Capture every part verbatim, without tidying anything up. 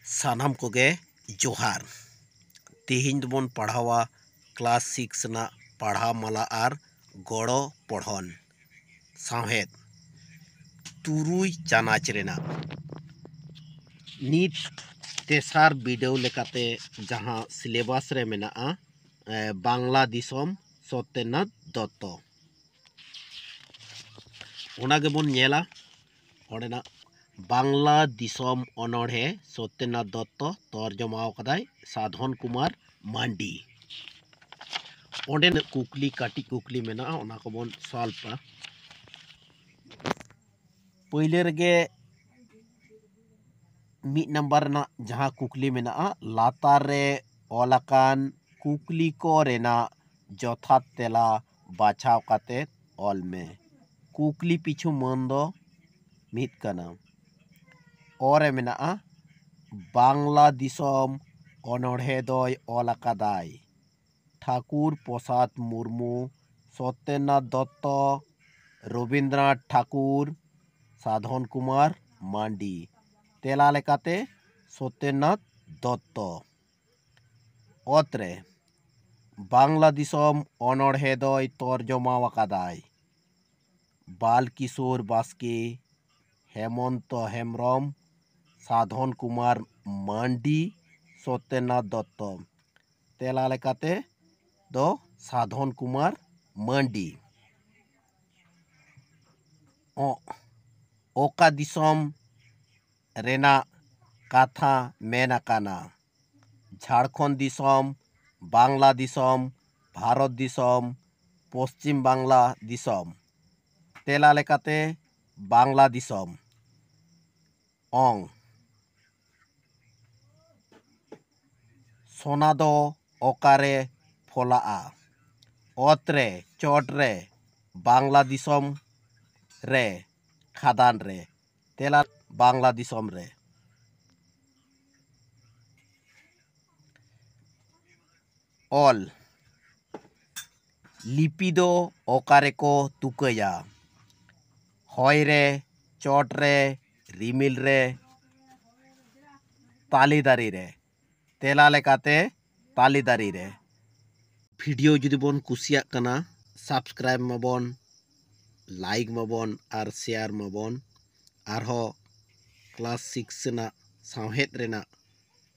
ᱥᱟᱱᱟᱢ ᱠᱚᱜᱮ ᱡᱚᱦᱟᱨ᱾ ᱛᱮᱦᱮᱧ ᱫᱚᱵᱚᱱ ᱯᱟᱲᱦᱟᱣᱟ ᱠᱞᱟᱥ ᱥᱤᱠᱥ ᱨᱮᱱᱟᱜ ᱯᱟᱲᱦᱟᱣ ᱢᱟᱞᱟ ᱟᱨ ᱜᱚᱲᱚ ᱯᱚᱲᱦᱚᱱ ᱥᱟᱶᱦᱮᱫ ᱛᱩᱨᱩᱭ ᱪᱟᱱᱟᱪ ᱨᱮᱱᱟᱜ᱾ ᱱᱤᱛ ᱛᱮᱥᱟᱨ ᱵᱤᱰᱟᱹᱣ ᱞᱮᱠᱟᱛᱮ ᱡᱟᱦᱟᱸ ᱥᱤᱞᱮᱵᱟᱥ ᱨᱮ ᱢᱮᱱᱟᱜᱼᱟ, ᱮ, ᱵᱟᱝᱞᱟ ᱫᱤᱥᱚᱢ, ᱥᱚᱛᱭᱚᱱᱟᱛᱷ ᱫᱚᱛᱛᱚ᱾ ᱚᱱᱟ ᱜᱮᱵᱚᱱ ᱧᱮᱞᱟ᱾ ᱚᱸᱰᱮᱱᱟᱜ ᱵᱟᱝᱞᱟ ᱫᱤᱥᱚᱢ ᱚᱱᱚᱬᱦᱮ ᱥᱚᱛᱭᱚᱱᱟᱛᱷ ᱫᱚᱛᱛᱚ, ᱛᱚᱨᱡᱚᱢᱟ ᱟᱠᱟᱫᱟᱭ ᱥᱟᱫᱷᱚᱱ ᱠᱩᱢᱟᱨ ᱢᱟᱱᱰᱤ᱾ ᱚᱸᱰᱮᱱᱟᱜ ᱠᱩᱠᱞᱤ, ᱠᱟᱹᱴᱤᱡ ᱠᱩᱠᱞᱤ ᱢᱮᱱᱟᱜᱼᱟ, ᱚᱱᱟ ᱠᱚᱵᱚᱱ ᱥᱚᱞᱵᱷᱟ᱾ ᱯᱳᱭᱞᱳ ᱨᱮᱜᱮ ᱢᱤᱫ ᱱᱟᱢᱵᱟᱨ ᱨᱮᱱᱟᱜ ᱡᱟᱦᱟᱸ ᱠᱩᱠᱞᱤ ᱢᱮᱱᱟᱜᱼᱟ, ᱞᱟᱛᱟᱨ ᱨᱮ ᱚᱞ ᱟᱠᱟᱱ ᱠᱩᱠᱞᱤ ᱠᱚ ᱨᱮᱱᱟᱜ ᱡᱚᱛᱷᱟᱛ ᱛᱮᱞᱟ ᱵᱟᱪᱷᱟᱣ ᱠᱟᱛᱮ ᱚᱞ ᱢᱮ᱾ ᱠᱩᱠᱞᱤ ᱯᱤᱪᱷᱩ ᱢᱟᱹᱱ ᱫᱚ ᱢᱤᱫ ᱠᱟᱱᱟ᱾ ᱚ ᱨᱮ ᱢᱮᱱᱟᱜᱼᱟ, ᱵᱟᱝᱞᱟ ᱫᱤᱥᱚᱢ ᱚᱱᱚᱬᱦᱮ ᱫᱚᱭ ᱚᱞ ᱟᱠᱟᱫᱟᱭ ᱴᱷᱟᱠᱩᱨ ᱯᱨᱚᱥᱟᱫᱽ ᱢᱩᱨᱢᱩ, ᱥᱚᱛᱭᱚᱱᱟᱛᱷ ᱫᱚᱛᱛᱚ, ᱨᱚᱵᱤᱱᱫᱨᱚᱱᱟᱛᱷ ᱴᱷᱟᱠᱩᱨ, ᱥᱟᱫᱷᱚᱱ ᱠᱩᱢᱟᱨ ᱢᱟᱱᱰᱤ᱾ ᱛᱮᱞᱟ ᱞᱮᱠᱟᱛᱮ ᱥᱚᱛᱭᱚᱱᱟᱛᱷ ᱫᱚᱛᱛᱚ᱾ ᱚᱛ ᱨᱮ ᱵᱟᱝᱞᱟ ᱫᱤᱥᱚᱢ ᱚᱱᱚᱬᱦᱮ ᱫᱚᱭ ᱛᱚᱨᱡᱚᱢᱟ ᱟᱠᱟᱫᱟᱭ ᱵᱟᱞᱠᱤᱥᱳᱨ ᱵᱟᱥᱠᱮ, ᱦᱮᱢᱚᱱᱛᱚ ᱦᱮᱢᱵᱨᱚᱢ, ᱥᱟᱫᱷᱚᱱ ᱠᱩᱢᱟᱨ ᱢᱟᱱᱰᱤ, ᱥᱚᱛᱭᱚᱱᱟᱛᱷ ᱫᱚᱛᱛᱚ᱾ ᱛᱮᱞᱟ ᱞᱮᱠᱟᱛᱮ ᱫᱚ ᱥᱟᱫᱷᱚᱱ ᱠᱩᱢᱟᱨ ᱢᱟᱱᱰᱤ᱾ ᱚ-, ᱚᱠᱟ ᱫᱤᱥᱚᱢ ᱨᱮᱱᱟᱜ ᱠᱟᱛᱷᱟ ᱢᱮᱱ ᱟᱠᱟᱱᱟ? ᱡᱷᱟᱲᱠᱷᱚᱸᱰ ᱫᱤᱥᱚᱢ, ᱵᱟᱝᱞᱟ ᱫᱤᱥᱚᱢ, ᱵᱷᱟᱨᱚᱛ ᱫᱤᱥᱚᱢ, ᱯᱚᱥᱪᱤᱢ ᱵᱟᱝᱞᱟ ᱫᱤᱥᱚᱢ᱾ ᱛᱮᱞᱟ ᱞᱮᱠᱟᱛᱮ ᱵᱟᱝᱞᱟ ᱫᱤᱥᱚᱢ᱾ ᱚᱝ, ᱥᱚᱱᱟ ᱫᱚ ᱚᱠᱟᱨᱮ ᱯᱷᱚᱞᱟᱜᱼᱟ? ᱚᱛ ᱨᱮ, ᱪᱚᱴ ᱨᱮ, ᱵᱟᱝᱞᱟ ᱫᱤᱥᱚᱢ ᱨᱮ, ᱠᱷᱟᱫᱟᱱ ᱨᱮ᱾ ᱛᱮᱞᱟ, ᱵᱟᱝᱞᱟ ᱫᱤᱥᱚᱢ ᱨᱮ᱾ ᱚᱞ, ᱞᱤᱯᱤ ᱫᱚ ᱚᱠᱟ ᱨᱮᱠᱚ ᱛᱩᱠᱟᱹᱭᱟ? ᱦᱚᱭ ᱨᱮ, ᱪᱚᱴ ᱨᱮ, ᱨᱤᱢᱤᱞ ᱨᱮ᱾ ᱛᱟᱞᱮ ᱫᱟᱨᱮ ᱨᱮ᱾ ᱛᱮᱞᱟ ᱞᱮᱠᱟᱛᱮ ᱛᱟᱞᱮ ᱫᱟᱨᱮ ᱨᱮ᱾ ᱵᱷᱤᱰᱤᱭᱳ ᱡᱩᱫᱤ ᱵᱚᱱ ᱠᱩᱥᱤᱭᱟᱜ ᱠᱟᱱᱟ, ᱥᱟᱵᱥᱠᱨᱟᱭᱤᱵ ᱢᱟᱵᱚᱱ, ᱞᱟᱭᱤᱠ ᱢᱟᱵᱚᱱ ᱟᱨ ᱥᱮᱭᱟᱨ ᱢᱟᱵᱚᱱ᱾ ᱟᱨᱦᱚᱸ ᱠᱞᱟᱥ ᱥᱤᱠᱥ ᱨᱮᱱᱟᱜ ᱥᱟᱶᱦᱮᱫ ᱨᱮᱱᱟᱜ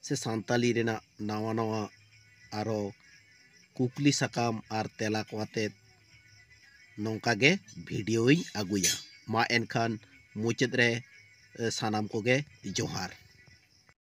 ᱥᱮ ᱥᱟᱱᱛᱟᱞᱤ ᱨᱮᱱᱟᱜ ᱱᱟᱣᱟ ᱱᱟᱣᱟ ᱟᱨᱦᱚᱸ ᱠᱩᱠᱞᱤ ᱥᱟᱠᱟᱢ ᱟᱨ ᱛᱮᱞᱟ ᱠᱚ ᱟᱛᱮᱫ ᱱᱚᱝᱠᱟ ᱜᱮ ᱵᱷᱤᱰᱤᱭᱳᱧ ᱟᱹᱜᱩᱭᱟ᱾ ᱢᱟ ᱮᱱᱠᱷᱟᱱ ᱢᱩᱪᱟᱹᱫ ᱨᱮ, ᱮ, ᱥᱟᱱᱟᱢ ᱠᱚᱜᱮ ᱡᱚᱦᱟᱨ᱾